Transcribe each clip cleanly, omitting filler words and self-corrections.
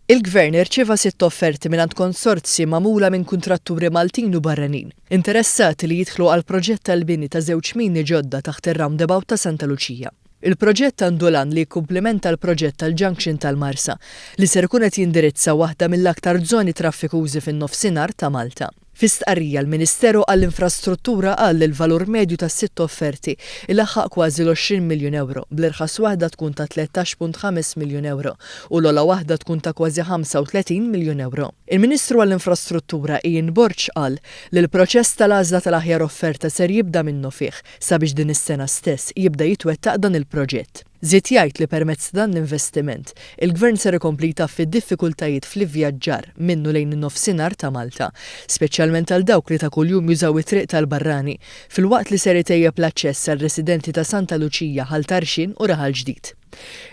Il-Gvern irċieva sitt offerti mingħand konsorzji magħmula minn kuntratturi Maltin u barranin, interessati li jidħlu għall-proġett tal-bini ta' żewġ mini ġodda taħt ir-roundabout ta' Santa Luċija. Il-proġett għandu l-għan li jikkumplimenta l-proġett tal-junction tal-Marsa, li ser ikun qed jindirizza waħda mill-aktar zoni traffikużi fin-nofsinhar ta' Malta. Fi stqarrija l-Ministeru għall-Infrastruttura qal li l-valur medju tas-sitt offerti ilaħħaq kważi l-20 miljun ewro, bl-irħas waħda tkun ta' 13.5 miljun ewro u l-ogħla waħda tkun ta' kważi 35 miljun ewro. Il-Ministru għall-Infrastruttura Ian Borg qal li l-proċess tal-għażla tal-aħjar offerta ser jibda minnufih sabiex din is-sena stess jibda jitwettaq dan il-proġett. Żied jgħid li permezz ta' dan l-investiment, il-Gvern ser ikompli jtaffi d-diffikultajiet fl-ivvjaġġar minn u lejn in-Nofsinhar ta' Malta, speċjalment għal dawk li ta' kuljum jużaw it-triq tal-barrani, filwaqt li ser itejjeb l-aċċess għar-residenti ta' Santa Luċija, Ħal Tarxien u Raħal Ġdid.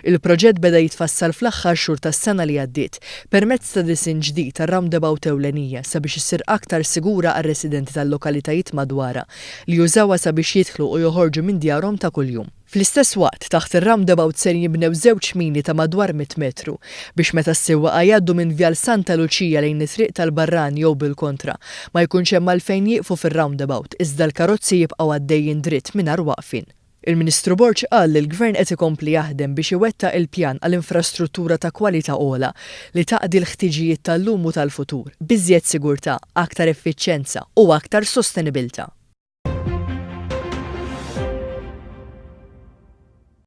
Il-proġett beda jitfassal fl-aħħar xhur tas-sena li għaddiet, permezz ta' disinn ġdid għar-roundabout ewlenija sabiex issir aktar sigura għar-residenti tal-lokalitajiet madwarha li jużawha sabiex jidħlu u joħorġu minn djarhom ta' kuljum. Fl-istess waqt, taħt ir-roundabout ser jinbnew żewġ mini ta' madwar 100 metru, biex meta s-sewwieqa jgħaddu minn Vjal Santa Luċija lejn it-Triq tal-Barrani jew bil-kontra, ma jkunx hemm għalfejn jieqfu fir-roundabout, iżda l-karozzi jibqgħu għaddejjin dritt mingħajr waqfien. Il-Ministru Borg qal li l-Gvern qed ikompli jaħdem biex iwettaq il-pjan għal infrastruttura ta' kwalità ogħla li taqdi l-ħtiġijiet tal-lum u tal-futur, b'iżjed sigurtà, aktar effiċjenza u aktar sostenibilità.